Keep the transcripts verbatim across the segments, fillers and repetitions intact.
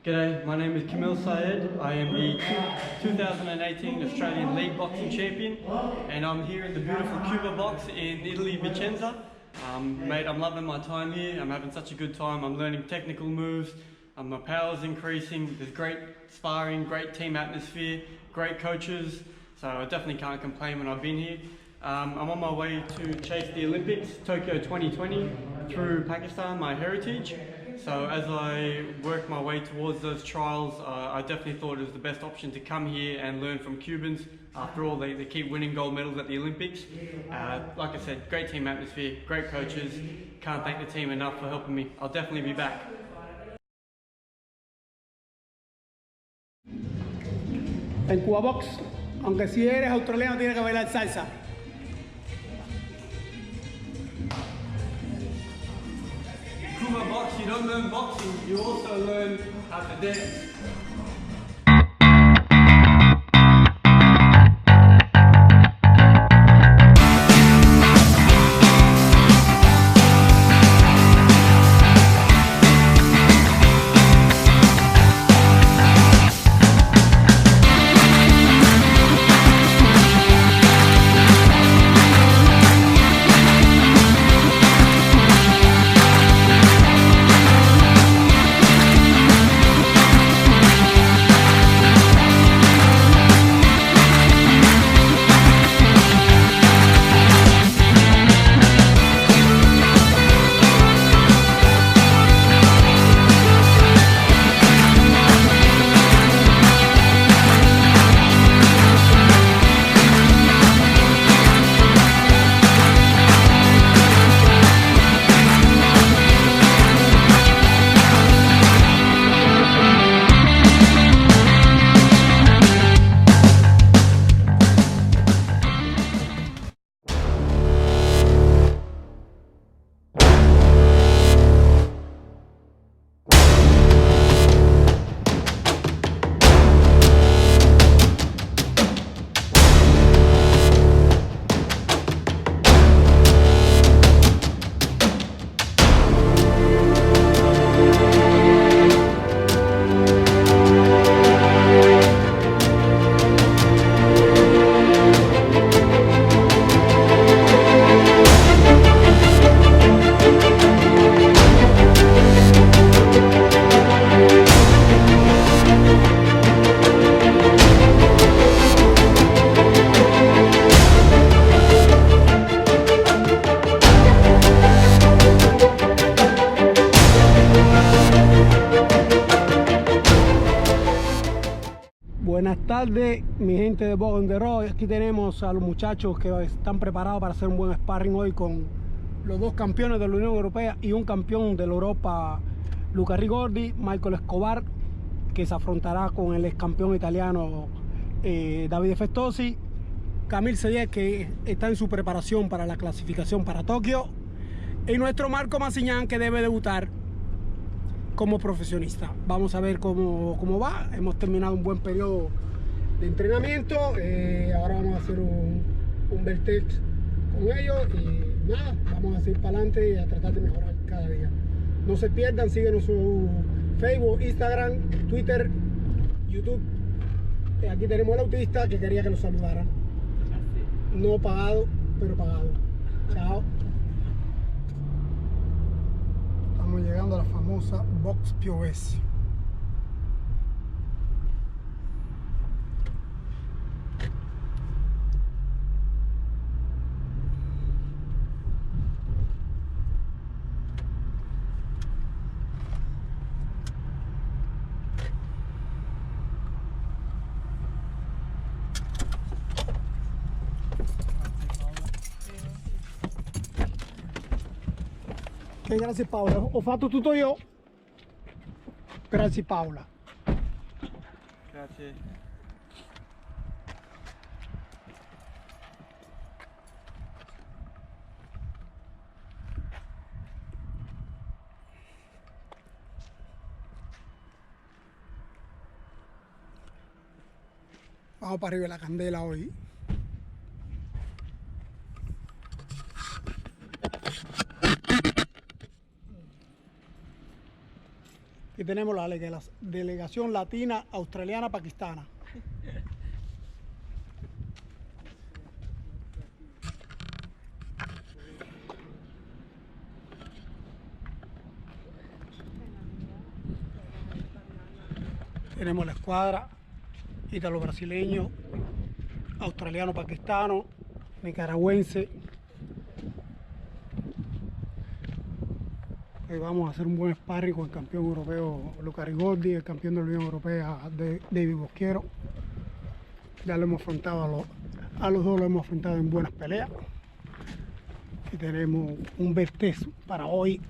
G'day, my name is Kamil Syed. I am the two thousand eighteen Australian League Boxing Champion, and I'm here in the beautiful Cuba box in Italy, Vicenza. Um, mate, I'm loving my time here. I'm having such a good time. I'm learning technical moves. Um, my power's increasing. There's great sparring, great team atmosphere, great coaches. So I definitely can't complain when I've been here. Um, I'm on my way to chase the Olympics, Tokyo twenty twenty, through Pakistan, my heritage. So as I work my way towards those trials, uh, I definitely thought it was the best option to come here and learn from Cubans. After all, they, they keep winning gold medals at the Olympics. Uh, like I said, great team atmosphere, great coaches. Can't thank the team enough for helping me. I'll definitely be back. En Cuba Box, aunque si eres australiano tienes que bailar salsa. Cuba Box, you don't learn boxing, you also learn how to dance. Buenas tardes, mi gente de Boxing on the Road. Aquí tenemos a los muchachos que están preparados para hacer un buen sparring hoy con los dos campeones de la Unión Europea y un campeón de la Europa, Luca Rigordi, Michael Escobar, que se afrontará con el ex campeón italiano, eh, Davide Festosi, Kamil Syed, que está en su preparación para la clasificación para Tokio, y nuestro Marco Massignane, que debe debutar como profesionista. Vamos a ver cómo, cómo va. Hemos terminado un buen periodo de entrenamiento. Eh, ahora vamos a hacer un, un bel test con ellos y nada, vamos a seguir para adelante y a tratar de mejorar cada día. No se pierdan, síguenos en su Facebook, Instagram, Twitter, YouTube. Eh, aquí tenemos al autista que quería que lo saludaran. No pagado, pero pagado. Chao. Estamos llegando a la famosa Box P O S. Eh, grazie Paola, ho fatto tutto io. Grazie Paola. Grazie. Vamos para arriba de la candela hoy. Te Tenemos la lega-, delegación latina, australiana, pakistana. Tenemos la escuadra italo-brasileño, australiano-pakistano, nicaragüense. Hoy vamos a hacer un buen sparring con el campeón europeo Luca Rigoldi, el campeón de la Unión Europea de-, David Bosquero. Ya lo hemos afrontado a los, a los dos lo hemos afrontado en buenas peleas. Aquí tenemos un bel test para hoy,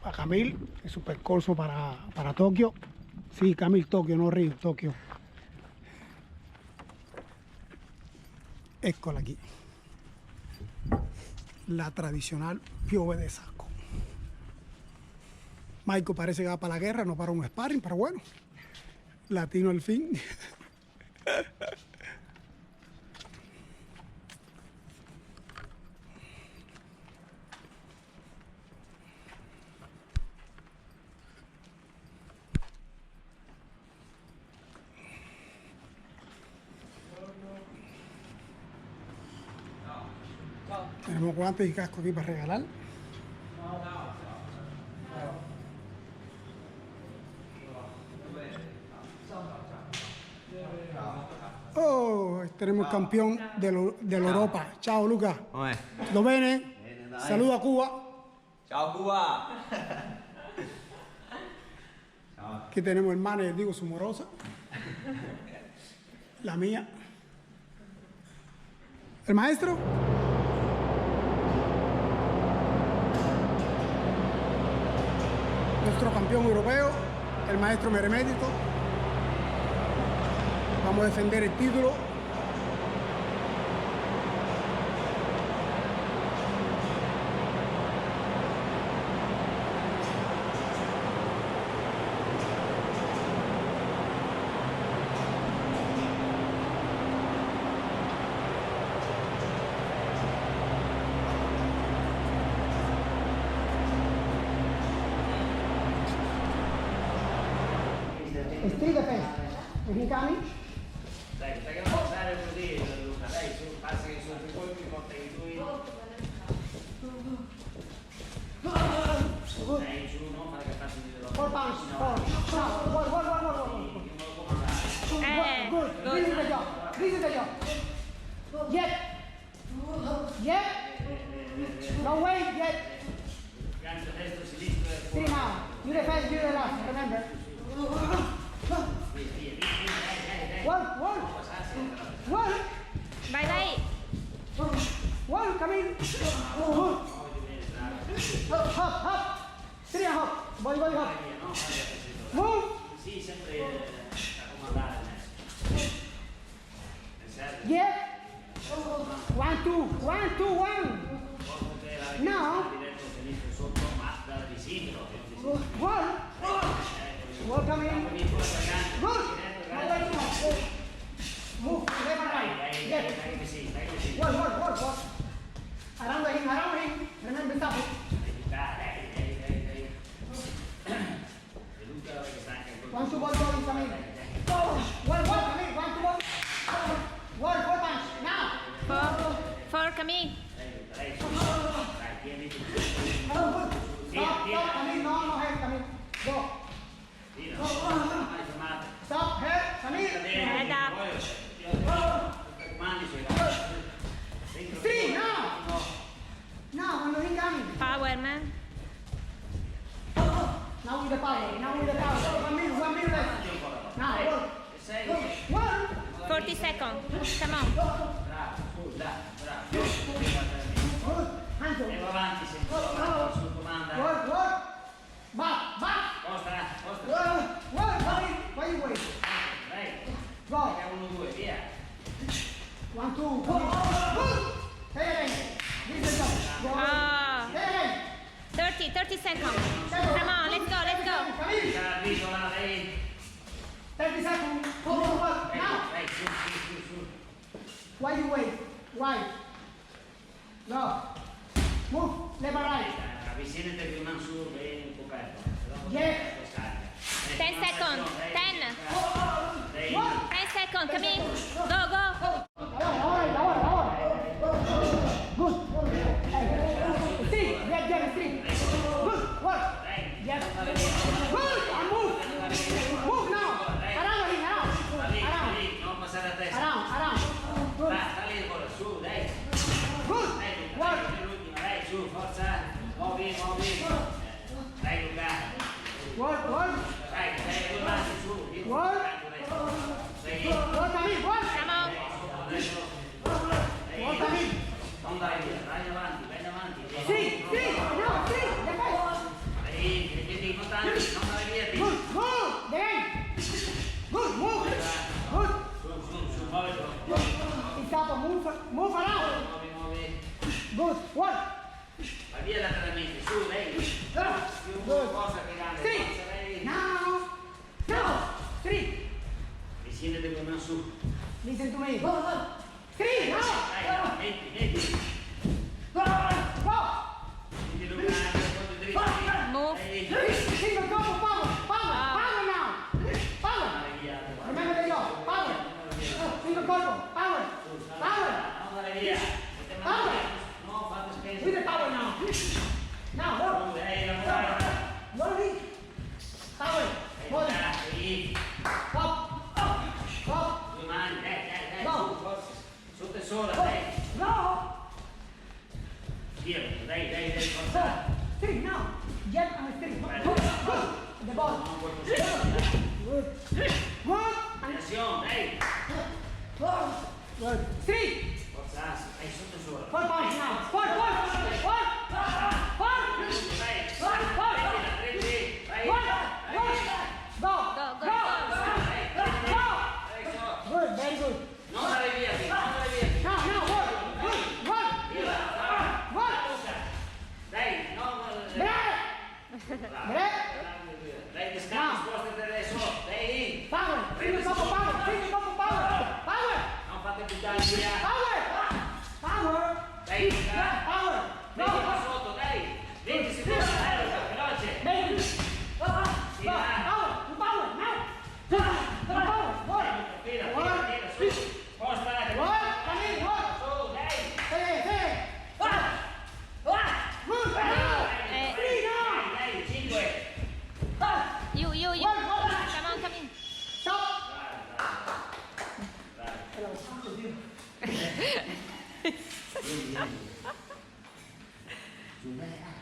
para Camille, en su percorso para, para Tokio. Sí, Camille, Tokio, no Río, Tokio. Ecola aquí. La tradicional piove de saco. Maico parece que va para la guerra, no para un sparring, pero bueno. Latino al fin. Tenemos guantes y casco aquí para regalar. Oh, tenemos el campeón de lo-, de la Europa. Ciao, Luca. Come? Tutto bene? Bene, dai. Saluda a Cuba. Ciao, Cuba. Ciao. Aquí tenemos el manager, digo, su morosa. La mía. El maestro. Nuestro campeón europeo, el maestro Meremedito. Vamos a defender el título. Stay the best. Can you come in? Dai, perché non stare così, Luca? Dai, su, passi su due colpi, porta i due. Dai, giù, no? Fare che faccio di roba. Four pounds, four. No, one, one, one, one, one, one. Sì, io non lo può mandare. Eh, good, good. This is the job. This is the job. Yep. Yep. No way, yep. Gancio destro, sinistro e... Sì, ma you the first, you the last, remember? One, one, one. Vai, vai. One, come in. Hop, hop. Three and hop. Boy, boy, hop. Move. Sì, sempre, eh, a comandare. Yep. One, two, one, two, one. No. One. Welcome in. Good. Move left and right. Yep. One, one, one, one. Around the ring, around the ring. Remember, stop it. One, two, one, one, come in. One, one, come in. One, two, one. One, four times. Now. Four, four, come in. Stop, stop, come in. No, no, hey, come in. Go. Go. Stop, hey, come in. Head up. Three, now. Now, when you incoming. Power, man. Now with the power, now with the power. One minute, one minute left. Now, work. Work. Forty seconds. Come on. Good. Hands up. Work, work. Back, back. Work, work. Why you, why you wait? Go. One, two, go. Good. Hey, hey, hey. This is the top. Go. Ah. Hey, hey, hey. Thirty, thirty seconds. Come on, let's go, let's go. Come in. Thirty seconds. Go, go, go. Now. Why you wait? Why? Go. Move. Left and right. Avicinate più in su, un po' aperto. Yes. Ten seconds. Ten. Ten seconds. Come in. Go, go. Good. Stay. Yes, yes, stay. Good. Work. Yes. Good. And move. Move now. Around, around. Around. Around, around. Good. Good. Work. Dai, Luca. Work, work. Dai, dai, dai, su, su. Work. Dai. Work, Camille, work. Come on. Work, Camille. No andare via, vai avanti, vai avanti. Sì, sì, no, sì, dai. Dai, dai, dai, no andare via, dai. Good, good, dai. Good, move. Good. Su, su, su, muoviti. Il capo, move, move around. Muovi, muovi. Good, work. Va via lateralmente, su, dai. Good. Forza che grande, forza, dai. Now. No. Three. Vicino di me, su. Listen to me. Three, no. Dai, dai, metti, metti. Go. Metti, Luca, un po' più dritto. Move. Dai. Single colpo, power, power, power now. Power. Remember the law. Power. Single colpo, power. Power. Andare via. Power. No, fate spesa. With the power now. Now, work. Ehi, lavora. Work. Power. Body. Dai. Up. Up. Up. Due mani, dai, dai, dai. No. Su, forza. Sotto e sopra, dai. No. Via, dai, dai, dai, forza. String, no. Jab and string. Good, good. The ball. Good. Good. Attenzione, dai. Good. String. Forza, dai, sotto e sopra. Four pounds now. Four, four, four, four. Dai. Four, four. Prendi, prendi, dai. Four, four. Go. Go, go, go. Go. Dai, so. Good, very good. No andare via, sì, no andare via, sì. No, no, work, work, work. Via, va. Work. Dai, no, no, no. Bravo. Bravo. Dai, descansa, spostati adesso. Dai. Power, fino dopo power, fino dopo power. Power. No fate buttare via. Power. Power. Dai, dai. Power. Metti qua sotto, dai. Venti secondi, dai, veloce. Venti. Sì, va, dai. Power, power, no. Dai, tira, tira, tira, su. Forza, dai. Su, dai. Eh. Dai, dai, cinque. You, you, you. Come on, come in. Stop. Bravo, bravo. Bravo. Su, dai, ah.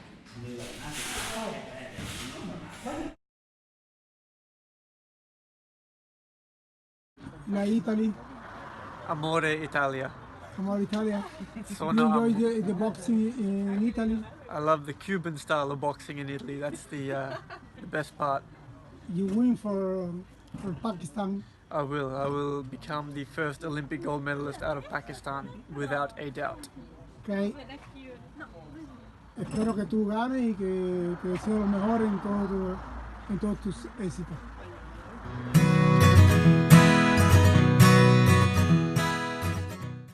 La Italy. Amore Italia. Amore Italia. Sono You enjoy am- the, the boxing in Italy? I love the Cuban style of boxing in Italy. That's the, uh, the best part. You win for, for Pakistan. I will. I will become the first Olympic gold medalist out of Pakistan, without a doubt. Ok. Espero que tú ganes y que, que seas lo mejor en todo tu, en todos tus éxitos.